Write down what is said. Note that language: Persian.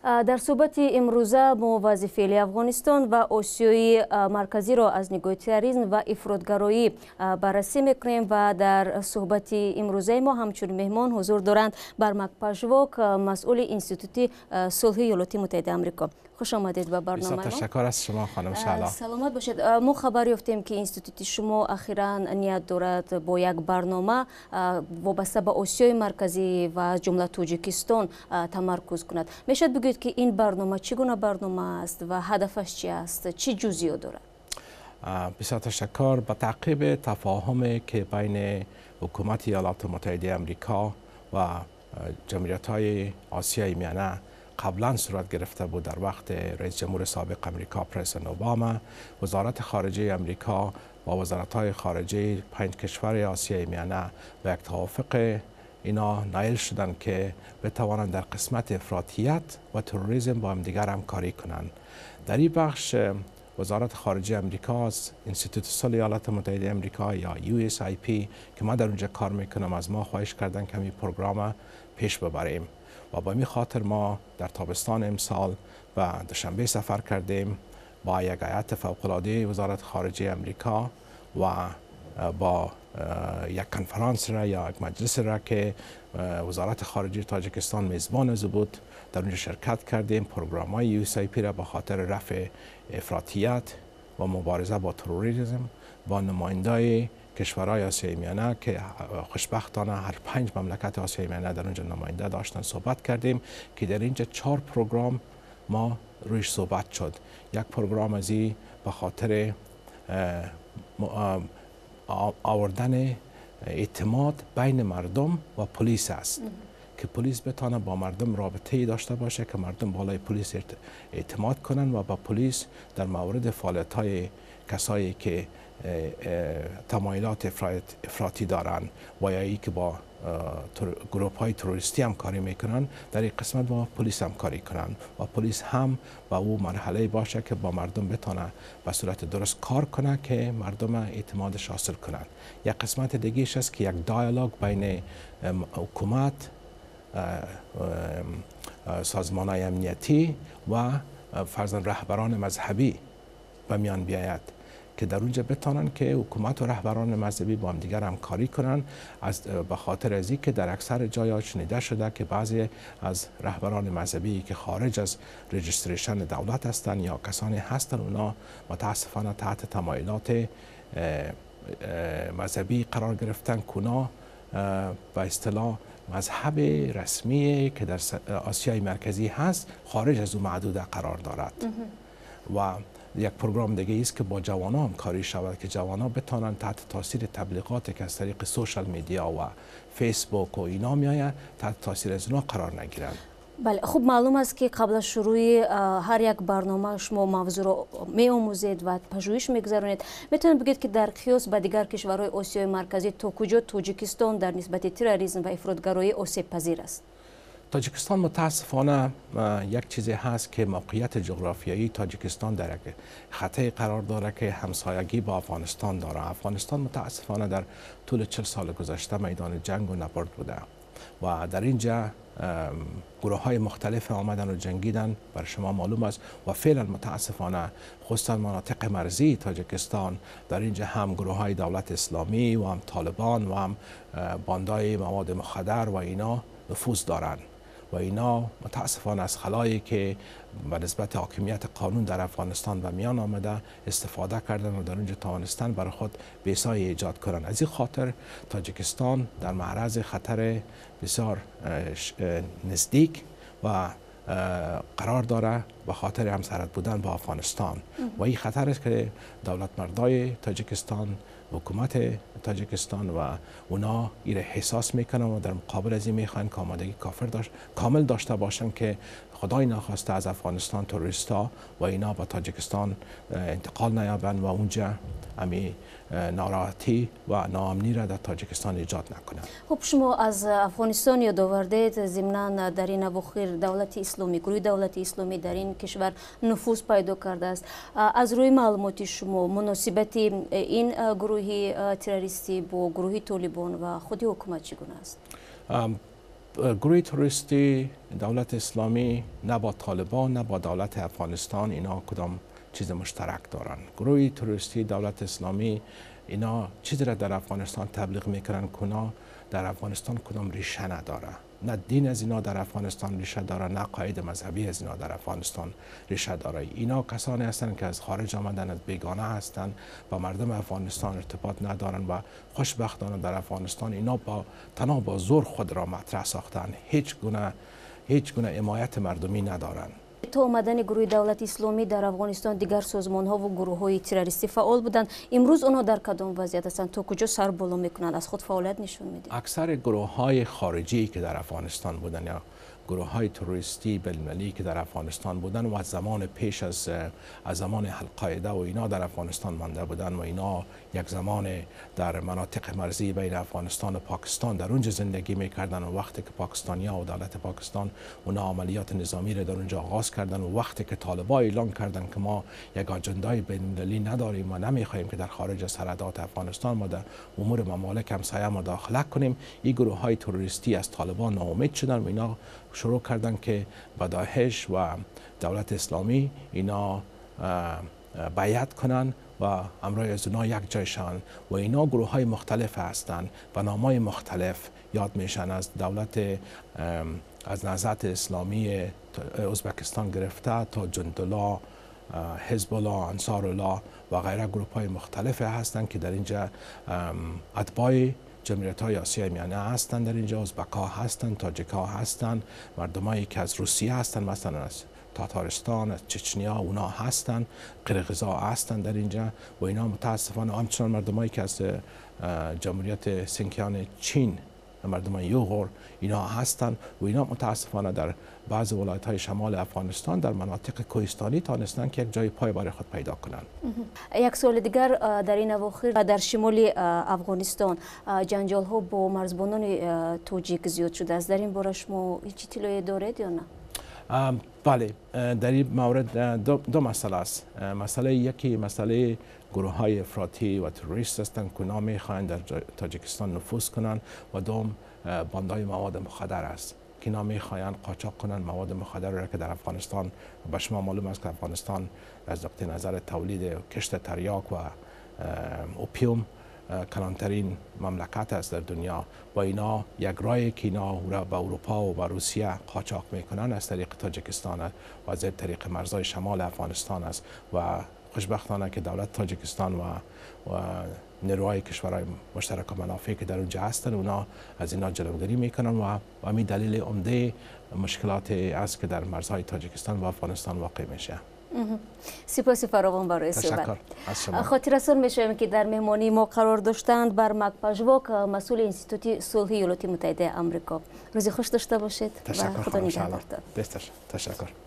در صحبت امروزه ما وضع فعلی افغانستان و آسیای مرکزی را از نگاه تروریسم و افراط‌گرایی بررسی میکنیم و در صحبت امروزه ما همچون مهمان حضور دارند برمک پژواک، مسئول انستیتوت صلح ایالات متحده آمریکا. خوش آمدید به برنامه ما. تشکر از شما خانم شعلا. سلامت باشید. ما خبر یافتیم که انستیتوت شما اخیرا نیت دارد با یک برنامه وابسته به آسیای مرکزی و از جمله تاجیکستان تمرکز کند. میشد بگویید که این برنامه چگونه برنامه است و هدفش چی است؟ چه جزئیات دارد؟ بسیار تشکر. با تعقیب تفاهم که بین حکومت ایالات متحده آمریکا و جمهوریت‌های آسیای میانه قبلا صورت گرفته بود، در وقت رئیس جمهور سابق امریکا پرزیدنت اوباما، وزارت خارجه امریکا با وزارت‌های خارجه 5 کشور آسیای میانه به یک توافق اینا نایل شدند که بتوانند در قسمت افراطیت و تروریسم با هم دیگر همکاری کنند. در این بخش وزارت خارجه امریکا از انستیتوت صلح ایالات متحده امریکا یا USIP که ما در اونجا کار میکنم از ما خواهش کردن که این پروگرام پیش ببریم و با این خاطر ما در تابستان امسال و دوشنبه سفر کردیم با یک هیئت فوق‌العاده وزارت خارجه امریکا و با یک کنفرانس را یا یک مجلس را که وزارت خارجه تاجیکستان میزبان از بود در اونجا شرکت کردیم. پروگرام های USIP را به خاطر رفع افراطیت و مبارزه با تروریسم با نمایندای کشورهای آسیای میانه که خوشبختانه هر 5 مملکت آسیای میانه در اونجا نماینده داشتن صحبت کردیم که در اینجا 4 پروگرام ما رویش صحبت شد. یک پروگرام از این به خاطر آوردن اعتماد بین مردم و پلیس است که پلیس بتانه با مردم رابطه داشته باشه که مردم بالای پلیس اعتماد کنن و با پلیس در مورد فعالیت‌های کسایی که تمایلات افراطی دارن و یا ای که با گروپ های تروریستی همکاری میکنن در این قسمت با پلیس همکاری کنن و پلیس هم با او مرحله باشه که با مردم بتونه به صورت درست کار کنه که مردم اعتمادش حاصل کنن. یک قسمت دیگه است که یک دیالوگ بین حکومت، سازمان های امنیتی و فرضاً رهبران مذهبی به میان بیاید که در اونجا بتانن که حکومت و رهبران مذهبی با هم دیگر همکاری کنن، از به خاطر از اینکه در اکثر جای‌ها شنیده شده که بعضی از رهبران مذهبی که خارج از registration دولت هستند یا کسانی هستند اونا متاسفانه تحت تمایلات مذهبی قرار گرفتن که اونا به اصطلاح مذهب رسمی که در آسیای مرکزی هست خارج از او محدوده قرار دارد. و یک پروگرام دیگه است که با جوانان همکاری شود که جوانان بتانند تحت تاثیر تبلیغات که از طریق social media و فیسبوک و اینا میآید تحت تاثیر از اینا قرار نگیرند. بله، خب معلوم است که قبل از شروع هر یک برنامه شما موضوع رو می‌آموزید و پژوهش می‌گذرانید. میتونید بگید که در قیاس با دیگر کشورهای آسیای مرکزی تا کجا تاجیکستان در نسبت تروریسم و افراط‌گرایی آسیب پذیر است؟ تاجیکستان متاسفانه یک چیزی هست که موقعیت جغرافیایی تاجیکستان در یک خطه قرار داره که همسایگی با افغانستان داره. افغانستان متاسفانه در طول 40 سال گذشته میدان جنگ و نبرد بوده و در اینجا گروه های مختلف آمدن و جنگیدن، بر شما معلوم است، و فعلا متاسفانه خصوصا مناطق مرزی تاجیکستان در اینجا هم گروه های دولت اسلامی و هم طالبان و هم باندای مواد مخدر و اینا نفوذ دارند و اینا متاسفانه از خلایی که به نسبت حاکمیت قانون در افغانستان و میان آمده استفاده کردن و در اونجا توانستن برای خود بیسای ایجاد کنند. از این خاطر تاجیکستان در معرض خطر بسیار نزدیک و قرار داره به خاطر همسرحد بودن با افغانستان و این خطر است که دولت مردای تاجیکستان، حکومت تاجیکستان و اونا ایره احساس میکنن و در مقابل از این میخوان که آمادگی کامل داشته باشن که خدای ناخواسته از افغانستان تروریستا و اینا با تاجیکستان انتقال نیابند و اونجا امی ناراحتی و ناامنی را در تاجیکستان ایجاد نکنند. خب شما از افغانستان یاد آوردید، ضمناً در این اواخر دولت اسلامی، گروه دولت اسلامی در این کشور نفوذ پیدا کرده است. از روی معلومات شما مناسبت این گروه تروریستی با گروه طالبان و خود حکومت چگونه است؟ گروه تروریستی دولت اسلامی نه با طالبان نه با دولت افغانستان اینا کدام چیز مشترک دارن. گروه تروریستی دولت اسلامی اینا چیزی را در افغانستان تبلیغ میکنن که در افغانستان کدام ریشه نداره. نه دین از اینا در افغانستان ریشه داره، نه قاعده مذهبی از اینا در افغانستان ریشه داره. اینا کسانی هستند که از خارج آمدن، از بیگانه هستند، با مردم افغانستان ارتباط ندارن و خوشبختانه در افغانستان اینا با تنها با زور خود را مطرح ساختن، هیچ گونه حمایت مردمی ندارن. تا آمدن گروه دولت اسلامی در افغانستان دیگر سازمان ها و گروه های تروریستی فعال بودند. امروز آنها در کدام وضعیت هستند؟ تا کجا سر بالا میکنند؟ از خود فعالیت نشون میدهند؟ اکثر گروه های خارجی که در افغانستان بودند یا گروه های تروریستی بین‌المللی که در افغانستان بودن و از زمان پیش از زمان القاعده و اینا در افغانستان مانده بودن و اینا یک زمان در مناطق مرزی بین افغانستان و پاکستان در اونجا زندگی میکردن و وقتی که پاکستانیا و دولت پاکستان اونا عملیات نظامی را در اونجا آغاز کردن و وقتی که طالبان اعلان کردن که ما یک اجندای بین‌المللی نداریم و نمیخواهیم که در خارج از سرحدات افغانستان ما در امور ممالک همسایه مداخله کنیم، این گروه های تروریستی از طالبان ناامید شدن و اینا شروع کردن که با داعش و دولت اسلامی اینا بیعت کنن و همراه از اونا یک جای شن و اینا گروه های مختلف هستند و نامای مختلف یاد میشن، از دولت از نهضت اسلامی ازبکستان گرفته تا جندالله، حزب الله، انصار الله و غیره، گروه های مختلف هستند که در اینجا اتباع جمهوریت های آسیای میانه هستند، در اینجا ازبک ها هستند، تاجیک ها هستند، مردمایی که از روسیه هستند، مثلا از تاتارستان، از چچنیا اونا هستند، قرقیزها هستند در اینجا و اینا متاسفانه همچنان مردمایی که از جمهوریت سینکیان چین، مردمان یوغور اینا هستند و اینا متاسفانه در بعض ولایت های شمال افغانستان در مناطق کوهستانی تانستند که یک جای پای برای خود پیدا کنند. یک سوال دیگر، در این اواخر در شمال افغانستان جنجال ها با مرزبانان تاجیک زیاد شده است. در این باره شما هیچ اطلاعی دارید یا نه؟ بله، در این مورد دو مسئله است. مسئله یکی مسئله گروه های افراطی و تروریست هستند که اونا میخواهند در تاجیکستان نفوذ کنند و دوم باندای مواد مخدر است که اینا میخواهند قاچاق کنند مواد مخدر را که در افغانستان، به شما معلوم است که افغانستان از نقطه نظر تولید کشت تریاک و اوپیوم کلانترین مملکت است در دنیا. با اینا یک رای که اینا را به اروپا و به روسیه قاچاق میکنن از طریق تاجیکستان و از طریق مرزهای شمال افغانستان است و خوشبختانه که دولت تاجیکستان و نیروهای کشورهای مشترک منافع که در اونجا هستن اونا از اینا جلوگیری میکنن و همین دلیل عمده مشکلات است که در مرزهای تاجیکستان و افغانستان واقع میشه. سپاس فراوان برای صحبت. خاطررسان میشویم که در مهمانی ما قرار داشتند برمک پژواک، مسئول انستیتوت صلح ایالات متحده آمریکا. روزی خوش داشته باشید و خدا نگهدارتان. تشکر.